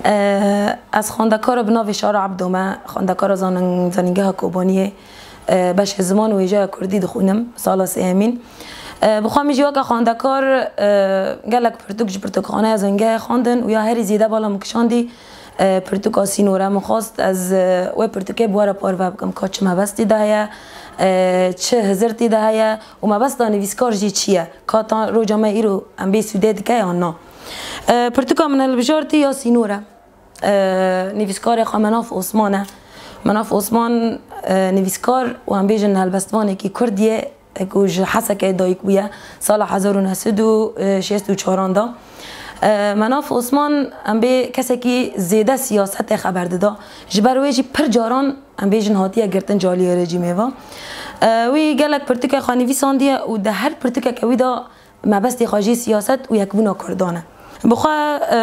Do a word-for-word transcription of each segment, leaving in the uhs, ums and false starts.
E, ez xwendekara bi navê Şara Ebdo me, xwendekara zanin-, Zanîngeha Kobaniyê, e, beşê ziman û hêjaya kurdî dixwînim, sala sêyemîn. E, bi xwe min jî weke xwendekar, e, gelek pirtûk ji pirtûkxaneya Zanîngehê xwendin û ya herî zêde bala min kişandî, e, pirtûka Sînor e. Min xwest ez, e, wê pirtûkê bi we re parve bikim, ka çi mebestî de heye, e, çi hizirtî de heye û mebesta nivîskar jî çi ye, ka ta roja me îro em bê sûdê dike yan na. E, pirtûka min hilbijartî ya Sînor e. E, nivîskarê xwe Menaf Osman e. Menaf Osman, e, nivîskar û em bêjin helbestvanekî kurd ye, e, ku ji Hesekê dayik bûye, sala hezar û neh sed û şêst û çaran de. E, Menaf Osman, em bê kesekî zêde siyasetê xeber dida. Ji ber wê jî pir caran, em bêjin, hatiye girtin ji aliyê rejîmê ve. E, wî gelek pirtûkê xwe nivîsandiye û di her pirtûkeke wî de mebestê xwe jî siyaset û yekbûna kurdan e. Bi xwe, e,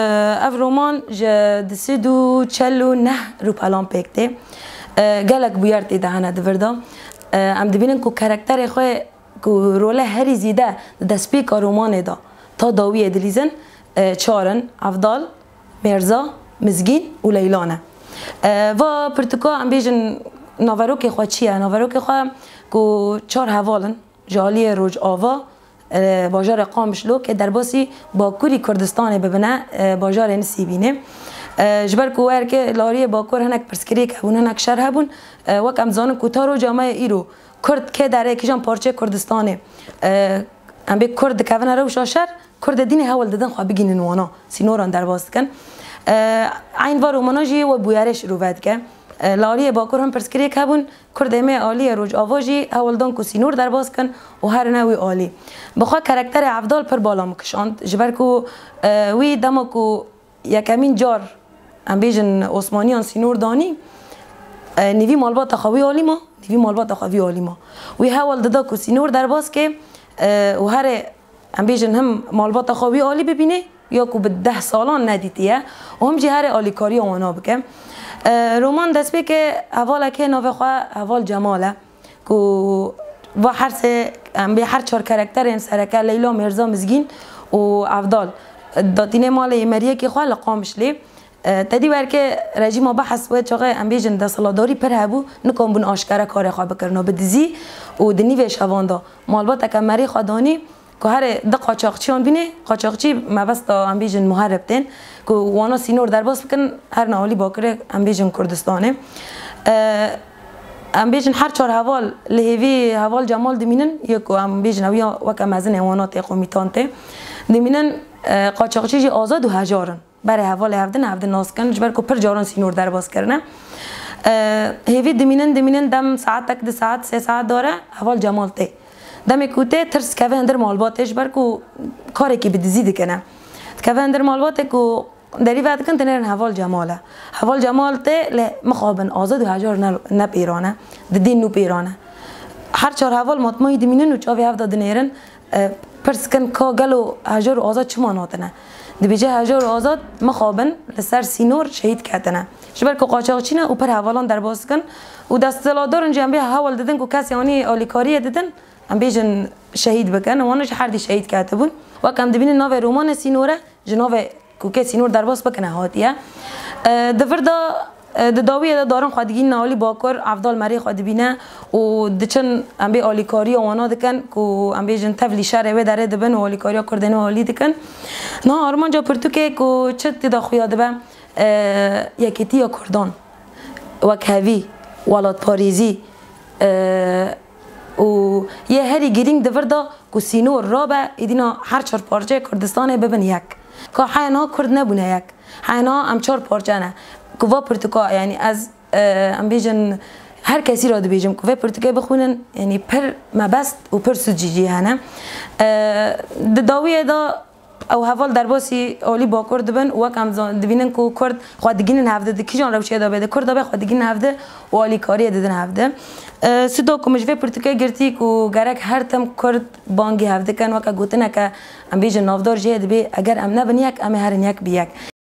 ev roman ji du sed û çel û neh rûpelan pêk tê. E, gelek bûyer tê de hene di vir de. E, em dibînin ku karakterê xwe ku role herî zêde di destpêka romanê de ta dawiyê dilîzin, e, çar in: Evdal, Mêrza, Mizgîn û Leyla ne. E, va pirtûka, em bêjin, naverokê xwe çi ye? Naverokê xwe ku çar heval in, ji aliyê Rojava, e, bajarê Qamişlo, ke derbasî Bakurî Kurdistanê bibine, e, bajarê Nisîbînê. E, ji ber ku werke lariyê Bakur hinek pirsgirêk hebûn, hinek şer hebûn, e, wek em zanin ku ta roja me yê îro Kurd kê derê, kîjan parçeyê Kurdistanê, e, em bê Kurd dikevine rewşa şer, Kurdê dînê hewl didin xwe bigihînin wana, sînoran derbas dikin. E, eyn va romana jî we bûyerê şirove dike. E, lariyê Bakur hin pirsgirêk hebûn, Kurdê me aliyê Rojava jî hewl dan ku sînor derbas kin û herine wî alî. Bi xwe karakterê Evdal pir bala min kişand, ji ber ku, e, wî dema ku yekemîn car, em bêjin, Osmaniyan sînor danî, e, nîvî malbata xwe wî alî ma, nîvî malbata xwe vî alî ma. Wî hewl dida ku sînor derbas ke, e, û herê, em bêjin, him malbata xwe wî alî bibîne, ya ku bi deh salan nedîtiye, û him jî herê alîkariya wana bike. E, roman destpêkê hevalekê navê xwe Heval Cemal e, ku va her sê, em bê her çar karakterên sereke, Leyla, Mêrza, Mizgîn û Evdal, datînê malê yê meriyekê xwe li Qamişlê. E, tedî werke rejîma Behs wê çaxê, em bêjin, desthilatdarî pir hebû, nikanbûn aşkere karê xwe bikirina, bi dizî û di nîvê şevan de malbateke merî xwe danî, ku herê di qaçaxçiyan bînê, qaçaxçî mebesta, em bêjin, muherib tên, ku wana sînor derbas bikin, herine alî Bakurê, em bêjin, Kurdistanê. E, em bêjin, her çar heval li hêvî Heval Cemal dimînin, yê ku, em bêjin, ew ya weke mezinê wana tê, komîtan tê, dimînin, e, qaçaxçî jî azad û hejar in. Berê hevalê hev din, hev din nas kin, ji ber ku pir caran sînor derbas kirine. E, hêvî dimînin, dimînin, dem saetek, di saet, sê saet dare, Heval Cemal tê. Demê ku tê, tirs dikeve hundir malbatê, ji ber ku karekî bi dizî dikine. Dikeve hundir malbatê ku derî vedikin, dinêrin Heval Cemal e. Heval Cemal tê, lê mixabin, azad û hejar ne, ne pêran e. Di dîn nû pêran e. Her çar heval matmayî dimînin û çavê hev de dinêrin. E, pirs kin, ka gelo Hejar û Azad çima natine? Dibêje, Hejar û Azad mixabin li ser sînor şehîd ketine. Ji ber ku qaçaxçî ne û pir hevalan derbas dikin û desthilatdarin jî, em bê, hewl didin ku kesê anî alîkariyê didin, em bêjin, şehîd bikin. Wan jî herdî şehîd ketibûn. Wek em dibînin, navê romanê Sînor e, ji navê ku kê sînor derbas bikine hatiye. E, di vir de, e, di dawiyê de darin xwe digihînin alî Bakur, Evdal merê xwe dibîne û diçin, em bê, alîkariya wana dikin ku, em bêjin, tevlî şerê wê derê dibin û alîkariya Kurdên wê alî dikin. Niha armanca pirtûkê ku çi tê de xuya dibe, e, yekêtiya Kurdan, wekhevî, welatparêzî, e, û yê herî girîng di vir de ku sînor rabe, êdî na her çar parçeyê Kurdistanê bibin yek. Ka heya niha Kurd nebûne yek. Heya niha em çar parçe ne. Ku va pirtûka, yanî ez, e, em bêjin, her kesî re dibêjim ku vê pirtûkê bixwînin, yanî pir mebest û pir sûc jî hene. E, di dawiyê de ew heval derbasî alî Bakur dibin û wek em zan-, dibînin ku Kurd xwe digihînin hevdi, di kîjan rewşê de bê, di Kurd de bê, xwe digihînin hevdi û alîkariyê didin hevdi. E, sudo ku min ji vê pirtûkê girtî ku gerek her tim Kurd bangî hevdi kin, weke gotineke, em bêjin, navdar jê dibê, eger em nebin yek, em ê herin yek bi yek.